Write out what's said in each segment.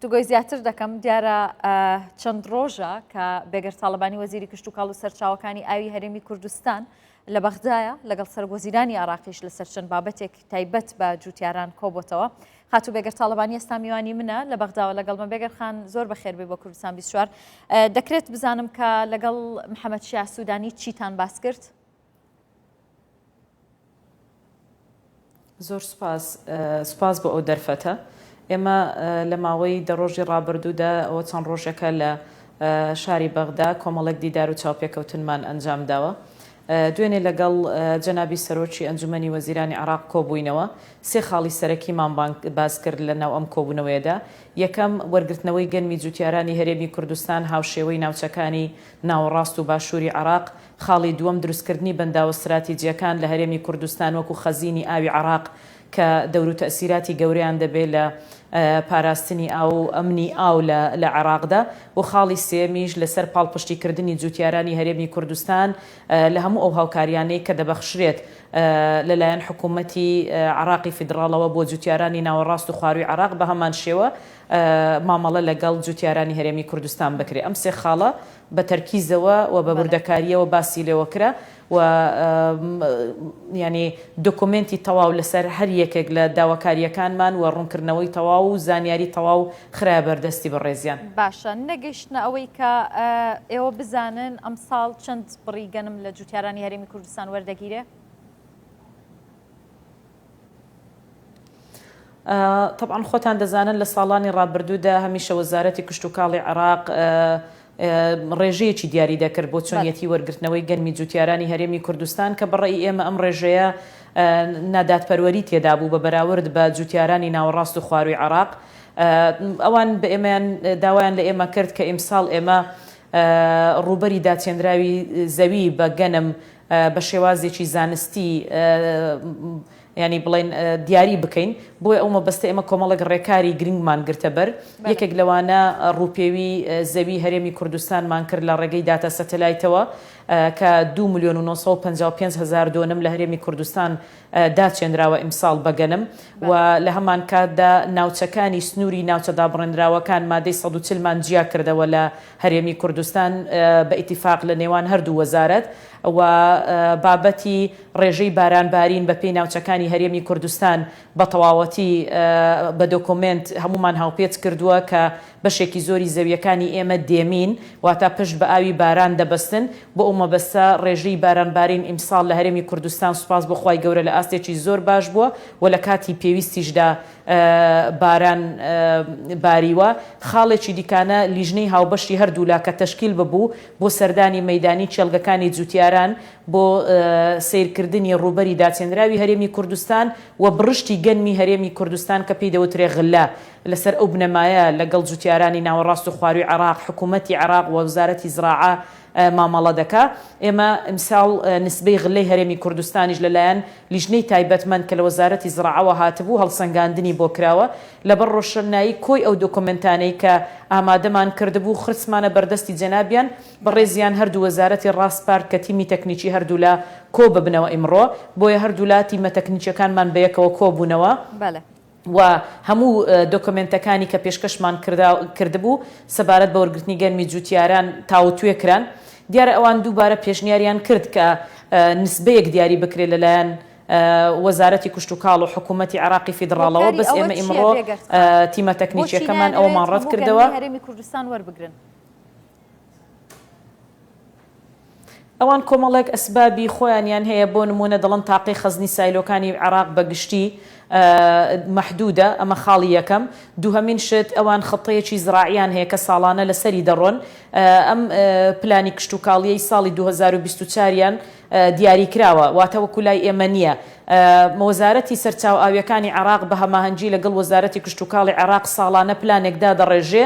گفتوگۆی زیاتر دەکەم. دیارە چەند ڕۆژە کە بێگەرد تاڵەبانی وەزیری کشتوکاڵ و سەرچاوەکانی ئاوی هەرێمی کوردستان لە بەغدایە لەگەڵ سەرۆکوەزیرانی عێراقیش لەسەر چەند بابەتێک تایبەت بە جوتیاران کۆبۆتەوە. خاتوو بێگەر تاڵەبانی ئێستا میوانی منە لە بەغداوە لەگەڵمە. بێگەر خان زۆر بەخێر بێ بۆ کوردستان 24. دەکرێت بزانم کە لەگەڵ محەممەد شیاع سوودانی چیتان باس کرد؟ زۆر سوپاس. سوپاس بۆ ئەو دەرفەتە. ئێمە لە ماوەی دە ڕۆژی ڕابردوودا ئەوە چەند ڕۆژێکە لە شاری بەغدا کۆمەڵێک دیدار و چاوپێکەوتنمان ئەنجام داوە. دوێنێ لەگەڵ جەنابی سەرۆکی ئەنجومەنی وەزیرانی عێراق کۆبووینەوە. سێ خاڵی سەرەکیمان باس کرد لە ناو ئەم کۆبوونەوەیەدا. یەکەم، وەرگرتنەوەی گەنمی جووتیارانی هەرێمی کوردستان هاوشێوەی ناوچەکانی ناوەڕاست و باشووری عێراق، خاڵی دووەم، دروستکردنی بەنداوە ستراتیجییەکان لە هەرێمی کوردستان وەکو خەزینی ئاوی عێراق کە دەورو تەئسیراتی گەورەیان دەبێ لە پاراستنی ئاو و ئەمنی ئاو لە لە عێراقدا و خاڵی سێیەمیش لەسەر پاڵپشتیکردنی جوتیارانی هەرێمی کوردستان لە هەموو ئەو هاوکاریانەی کە دەبەخشرێت لە لایەن حکوومەتی عێراقی فیدڕاڵەوە بۆ جوتیارانی ناوەڕاست و خوارووی عێراق بە هەمان شێوە مامەڵە لەگەڵ جوتیارانی هەرێمی کوردستان بکرێ. ئەم سێ خاڵە بە تەرکیزەوە و بە وردەکارییەوە باسی لێوە کرا و یانی دۆکۆمێنتی تەواو لەسەر هەر یەکێک لە داواکارییەکانمان و ڕوونکردنەوەی تەواو و زانیاری تەواو خرایە بەردەستی بەڕێزیان. باشە نەگەیشتنە ئەوەی کە ئێوە بزانن ئەمساڵ چەند بڕی گەنم لە جووتیارانی هەرێمی کوردستان وەردەگیرێ؟ تەبعەن خۆتان دەزانن لە ساڵانی ڕابردوودا هەمیشە وەزارەتی کشتوکاڵی عێراق ڕێژەیەکی دیاری دەکرد بۆ چۆنیەتی وەرگرتنەوەی گەنمی جوتیارانی هەرێمی کوردستان کە بە ڕەئی ئێمە ئەم ڕێژەیە نادادپەروەری تێدا بوو بە بەراورد بە جوتیارانی ناوەڕاست و خوارووی عێراق ئەوان بە ئێمەیان داوایان لە ئێمە کرد کە ئیمساڵ ئێمە ڕووبەری داچێنراوی زەوی بە گەنم بە شێوازێکی زانستی یانی بڵێین دیاری بکەین، بۆیە ئەو مەبەستە ئێمە کۆمەڵێک ڕێکاری گرنگمان گرتە بەر، یەکێک لەوانە ڕووپێوی زەوی هەرێمی کوردستانمان کرد لە ڕێگەی داتا سەتەلایتەوە کە دوو ملیۆن و 955 هەزار دۆنم لە هەرێمی کوردستان داچێنراوە ئیمساڵ بە گەنم و لە هەمانکاتدا ناوچەکانی سنووری ناوچە دابڕێنراوەکان مادەی 140 مان جیا کردەوە لە هەرێمی کوردستان بە ئیتیفاق لە نێوان هەردوو وەزارەت و بابەتی ڕێژەی باران بارین بە پێی ناوچەکانی هەرێمی کوردستان بە تەواوەتی بە دۆکۆمێنت هەموومان هاوپێچ کردووە کە بەشێکی زۆری زەویەکانی ئێمە دێمین واتە پشت بە ئاوی باران دەبەستن بۆ ئەو مەبەستە ڕێژەی باران بارین ئیمساڵ لە هەرێمی کوردستان سوپاس بۆ خوای گەورە لە ئاستێکی زۆر باش بووە و لە کاتی پێویستیشدا باران باریوە. خاڵێکی دیکانە لیژنەی هاوبەشی هەردوولا کە تەشکیل ببوو بۆ سەردانی مەیدانی کێڵگەکانی جوتیاران بۆ سەیرکردنی ڕووبەری داچێنراوی هەرێمی کوردستان و بڕشتی گەنمی هەرێمی کوردستان کە پێی دەوترێ غلە لەسەر ئەو بنەمایە لەگەڵ جوتیارانی ناوەڕاست و خوارووی عێراق حکوومەتی عێراق و وەزارەتی زراعە مامەڵە دەکا. ئێمە ئیمساڵ نسبەی غلەی هەرێمی کوردستانیش لەلایەن لیژنەی تایبەتمەند کە لە وەزارەتی زراعەوە هاتبوو هەڵسەنگاندنی بۆ کراوە لەبەر ڕۆشنایی کۆی ئەو دۆکۆمێنتانەی کە ئامادەمان کردبوو خستمانە بەردەستی جەنابیان بەڕێزیان هەردوو وەزارەتی ڕاسپارد کە تیمی تەکنیکی هەردوولا کۆببنەوە ئیمڕۆ بۆیە هەردوولا تیمە تەکنیکیەکانمان بەیەکەوە کۆبوونەوە و هەموو دۆکۆمێنتەکانی کە پێشکەشمان کردبوو سەبارەت بە وەرگرتنی گەنمی جووتیاران تاوتوێ کران. دیارە ئەوان دووبارە پێشنیاریان کرد کە نسبەیەک دیاری بکرێت لەلایەن وەزارەتی کشتوکاڵ و حکوومەتی عێراقی فیدڕاڵەوە، هۆکاری بەس ئەوە ئێمە چییە ئیمڕۆ بێگەرد خان؟ تیمە بۆچی تەکنیکییەکەمان نایانەوێت ئەوەمان ڕەت هەموو کردەوە؟ گەنمی هەرێمی کوردستان وەربگرن؟ ئەوان کۆمەڵێک ئەسبابی خۆیانیان هەیە، بۆ نموونە دەڵێن تاقەی خەزنی سایلۆکانی عێراق بە گشتی مەحدوودە، ئەمە خاڵی یەکەم. دووهەمین شت ئەوان خطەیەکی زراعیان هەیە کە ساڵانە لەسەری دەڕۆن. ئەم پلانی کشتوکاڵییەی ساڵی 2024 یان دیاریکراوە، واتە وەکو لای ئێمە نییە. وەزارەتی سەرچاوە ئاوییەکانی عێراق بە هەماهەنگی لەگەڵ وەزارەتی کشتوکاڵی عێراق ساڵانە پلانێک دادەڕێژێ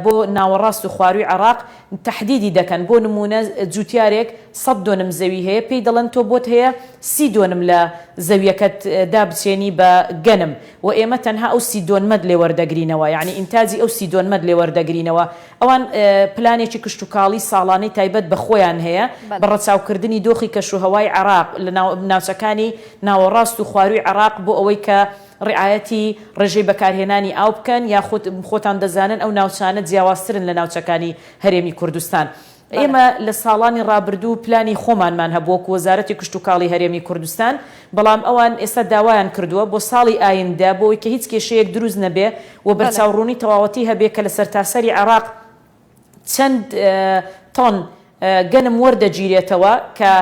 بۆ ناوەڕاست و خوارووی عێراق تەحدیدی دەکەن، بۆ نموونە جووتیارێک سەت دۆنم زەوی هەیە پێی دەڵێن تۆ بۆت هەیە سی دۆنم لە زەویەکەت دابچێنی بە گەنم و ئێمە تەنها ئەو سی دۆنمەت لێ وەردەگرینەوە یانی ئینتاجی ئەو سی دۆنمەت لێ وەردەگرینەوە ئەوان پلانێکی کشتوکاڵی ساڵانەی تایبەت بە خۆیان هەیە بە ڕەچاوکردنی دۆخی کەشوهەوای عێراق لە ناوچەکانی ناوەڕاست و خوارووی عێراق بۆ ئەوەی کە. ڕیعایەتی ڕێژەی بەکارهێنانی ئاو بکەن یاخود خۆتان دەزانن ئەو ناوچانە جیاوازترن لە ناوچەکانی هەرێمی کوردستان. ئێمە لە ساڵانی ڕابردوو پلانی خۆمانمان هەبوو وەکو وەزارەتی کشتوکاڵی هەرێمی کوردستان، بەڵام ئەوان ئێستا داوایان کردووە بۆ ساڵی ئایندە بۆ ئەوەی کە هیچ کێشەیەک دروست نەبێ و بەرچاوڕوونی تەواوەتی هەبێ کە لە سەرتاسەری عێراق چەند تۆن گەنم وەردەگیرێتەوە کە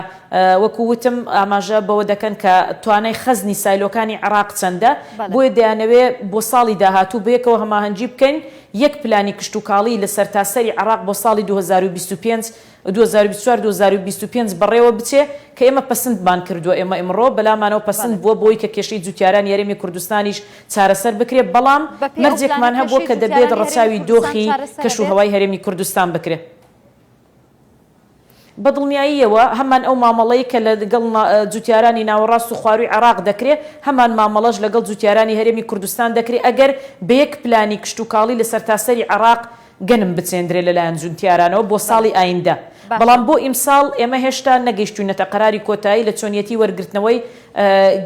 وەکو وتم ئاماژە بەوە دەکەن کە توانای خەزنی سایلۆکانی عێراق چەندە، بۆیە دەیانەوێ بۆ ساڵی داهاتوو بەیەکەوە هەماهەنگی بکەین یەک پلانی کشتوکاڵی لە سەرتاسەری عێراق بۆ ساڵی 2025، 2024، 2025 بەڕێوە بچێ کە ئێمە پەسندمان کردووە، ئێمە ئمڕۆ بەلامانەوە پەسند بووە بۆی کە کێشەی جوتیارانی هەرێمی کوردستانیش چارەسەر بکرێ، بەڵام بەپێی ئەو پلانە مەرجێکمان هەبووە کێشەی کە دەبێت جوتیارانی هەرێمی ڕەچاوی کوردستان دۆخی چارەسەر کەش و ئەبێت؟ هەوای هەرێمی کوردستان بکرێ. بەدڵنیاییەوە هەمان ئەو مامەڵەی کە لەگەڵ جوتیارانی ناوەڕاست و خوارووی عێراق دەکرێ، هەمان مامەڵەش لەگەڵ جوتیارانی هەرێمی کوردستان دەکرێ ئەگەر بە یەک پلانی کشتوکاڵی لە سەرتاسەری عێراق گەنم بچێندرێ لەلایەن جوتیارانەوە بۆ ساڵی ئایندە. بەڵام بۆ ئیمساڵ ئێمە هێشتا نەگەیشتووینەتە قەراری کۆتایی لە چۆنیەتی وەرگرتنەوەی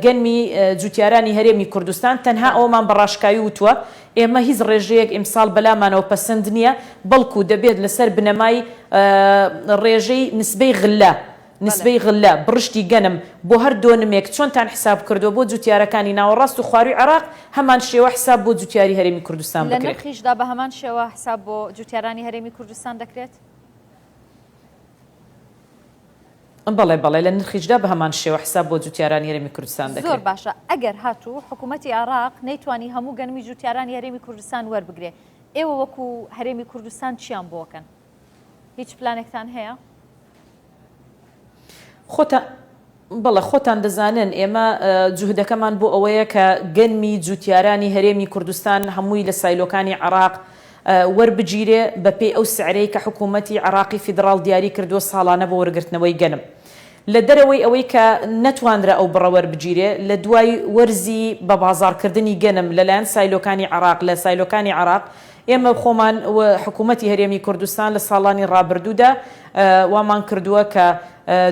گەنمی جوتیارانی هەرێمی کوردستان، تەنها ئەوەمان بە ڕاشکاوی وتووە ئێمە هیچ ڕێژەیەک ئیمساڵ بەلامانەوە پەسند نییە، بەڵکو دەبێت لەسەر بنەمای ڕێژەی نسبەی غلە، نسبەی غلە، بڕشتی گەنم بۆ هەر دۆنمێک چۆنتان حساب کردووە بۆ جوتیارەکانی ناوەڕاست و خوارووی عێراق، هەمان شێوە حساب بۆ جوتیاری هەرێمی کوردستان لە بکرێت. نرخیشدا بە هەمان شێوە حساب بۆ جوتیارانی هەرێمی کوردستان دەکرێت؟ بەڵێ بەڵێ لە نرخیشدا بە هەمان شێوە حساب بۆ جوتیارانی هەرێمی کوردستان زۆر دەکرێ. باشە ئەگەر هاتوو حکوومەتی عێراق نەیتوانی هەموو گەنمی جوتیارانی هەرێمی کوردستان وەربگرێ ئێوە وەکو هەرێمی کوردستان چیان بۆکەن؟ هیچ پلانێکتان هەیە؟ خۆتان بەڵێ خۆتان دەزانن ئێمە جوهدەکەمان بۆ ئەوەیە کە گەنمی جوتیارانی هەرێمی کوردستان هەمووی لە سایلۆکانی عێراق وەربگیرێ بەپێی ئەو سعرەی کە حکوومەتی عێراقی فیدڕاڵ دیاری کردووە ساڵانە بۆ وەرگرتنەوەی گەنم. لە دەرەوەی ئەوەی کە نەتوانرا ئەو بڕە وەربگیرێ، لە دوای وەرزی بە بازاڕکردنی گەنم لەلایەن سایلۆکانی عێراق لە سایلۆکانی عێراق، ئێمە خۆمان و حکوومەتی هەرێمی کوردستان لە ساڵانی ڕابردوودا وامان کردووە کە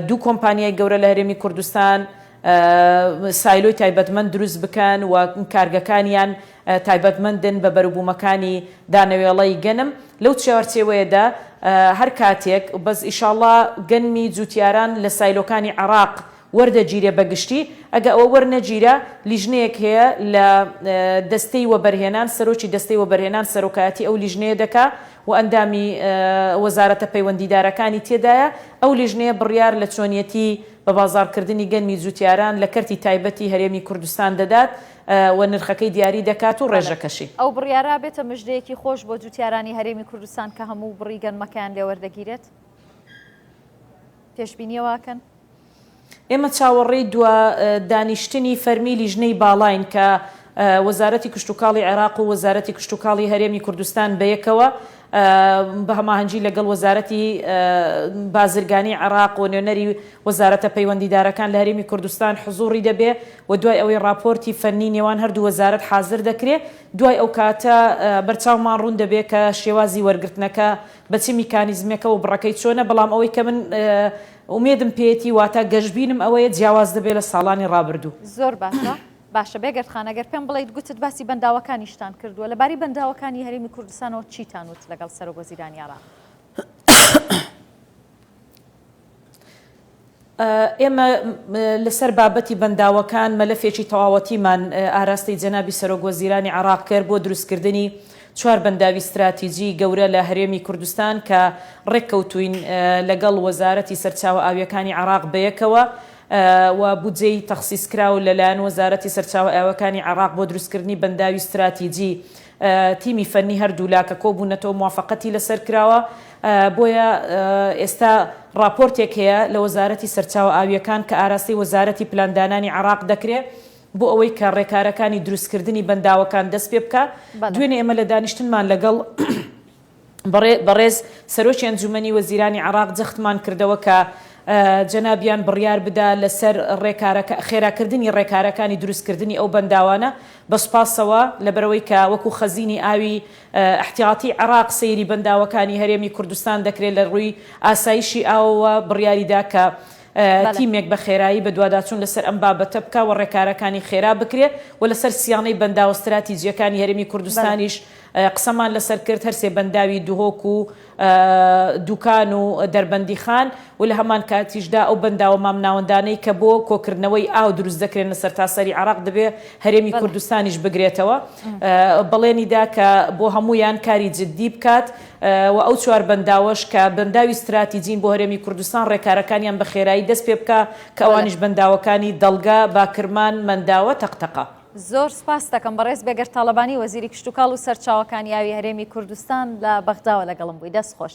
دوو کۆمپانیای گەورە لە هەرێمی کوردستان سایلۆی تایبەتمەند دروست بکەن و کارگەکانیان تایبەتمەندن بە بەروبوومەکانی دانەوێڵەی گەنم، لەو چوارچێوەیەدا هەر کاتێک بەس ئیشاڵڵا گەنمی جووتیاران لە سایلۆکانی عێراق وەردەگیرێ بە گشتی، ئەگە ئەوە وەرنەگیرا لیژنەیەک هەیە لە دەستەی وەبەرهێنان، سەرۆکی دەستەی وەبەرهێنان سەرۆکایەتی ئەو لیژنەیە دەکا و ئەندامی وەزارەتە پەیوەندیدارەکانی تێدایە، ئەو لیژنەیە بڕیار لە چۆنیەتی بەبازاڕکردنی گەنمی جووتیاران لە کەرتی تایبەتی هەرێمی کوردستان دەدات. و نرخەکەی دیاری دەکات و بەڵێ ڕێژەکەشی. ئەو بڕیارە بێتە مژدەیەکی خۆش بۆ جوتیارانی هەرێمی کوردستان کە هەموو بڕی گەنمەکەیان لێ وەردەگیرێت؟ پێشبینی ئەوە ئەکەن؟ ئێمە چاوەڕێی دوا دانیشتنی فەرمی لیژنەی باڵاین کە وەزارەتی کشتوکاڵی عێراق و وەزارەتی کشتوکاڵی هەرێمی کوردستان بەیەکەوە بە هەماهەنگی لەگەڵ وەزارەتی بازرگانی عێراق و نوێنەری وەزارەتە پەیوەندیدارەکان لە هەرێمی کوردستان حزوڕی دەبێ و دوای ئەوەی ڕاپۆرتی فەنی نێوان هەردوو وەزارەت حازر دەکرێ دوای ئەو کاتە بەرچاومان ڕوون دەبێ کە شێوازی وەرگرتنەکە بە چ میکانیزمێکە و بڕەکەی چۆنە بەڵام ئەوەی کە من ئومێدم پێیەتی واتە گەشبینم ئەوەیە جیاواز دەبێ لە ساڵانی ڕابردوو. زۆر باشە باشە بێگەرد خان ئەگەر پێم بڵێیت گوتت باسی بەنداوەکانیشتان کردووە لەبارەی بەنداوەکانی هەرێمی کوردستانەوە چیتان وت لەگەڵ سەرۆک وەزیرانی عێراق؟ ئێمە لەسەر بابەتی بەنداوەکان مەلەفێکی تەواوەتیمان ئاراستەی جەنابی سەرۆک وەزیرانی عێراق کرد بۆ دروستکردنی چوار بەنداوی ستراتیجی گەورە لە هەرێمی کوردستان کە ڕێککەوتووین لەگەڵ وەزارەتی سەرچاوە ئاوییەکانی عێراق بەیەکەوە و بودجەی تەخسیسکراو لەلایەن وەزارەتی سەرچاوە ئاوییەکانی عێراق بۆ دروستکردنی بەنداوی ستراتیجی تیمی فەنی هەردوولا کە کۆبوونەتەوە موافەقەتی لەسەر کراوە، بۆیە ئێستا ڕاپۆرتێک هەیە لە وەزارەتی سەرچاوە ئاوییەکان کە ئاراستەی وەزارەتی پلاندانانی عێراق دەکرێ بۆ ئەوەی کە ڕێکارەکانی دروستکردنی بەنداوەکان دەست پێ بکا. دوێنێ ئێمە لە دانیشتنمان لەگەڵ بەڕێز سەرۆکی ئەنجوومەنی وەزیرانی عێراق جەختمان کردەوە کە جەنابیان بڕیار بدا لەسەر ڕێکارەکە خێراکردنی ڕێکارەکانی دروستکردنی ئەو بەنداوانە بە سوپاسەوە لەبەرئەوەی کە وەکو خەزینی ئاوی ئیحتیاتی عێراق سەیری بەنداوەکانی هەرێمی کوردستان دەکرێت لە ڕووی ئاسایشی ئاوەوە بڕیاری دا کە. تیمێک بە خێرایی بەدواداچوون لەسەر ئەم بابەتە بکا و ڕێکارەکانی خێرا بکرێ و لەسەر سیانەی بەنداوە ستراتیجییەکانی هەرێمی کوردستانیش قسەمان لەسەر کرد، هەرسێ بەنداوی دهۆک و دوکان و دەربەندیخان و لە هەمان کاتیشدا ئەو بەنداوە مامناوەندانەی کە بۆ کۆکردنەوەی ئاو دروست دەکرێن لە سەرتاسەری عێراق دەبێ هەرێمی کوردستانیش بگرێتەوە. بەڵێنی دا کە بۆ هەموویان کاری جددی بکات و ئەو چوار بەنداوەش کە بەنداوی ستراتیجین بۆ هەرێمی کوردستان ڕێکارەکانیان بە خێرایی دەست پێ بکا کە ئەوانیش بەنداوەکانی دەڵگە، باکرمان، مەنداوە، تەقتەقە. زۆر سپاست دەکەم بەڕێز بێگەرد تاڵەبانی وەزیری کشتوکاڵ و سەرچاوەکانی ئاوی هەرێمی کوردستان لە بەغداوە لەگەڵم بووی دەست خۆش.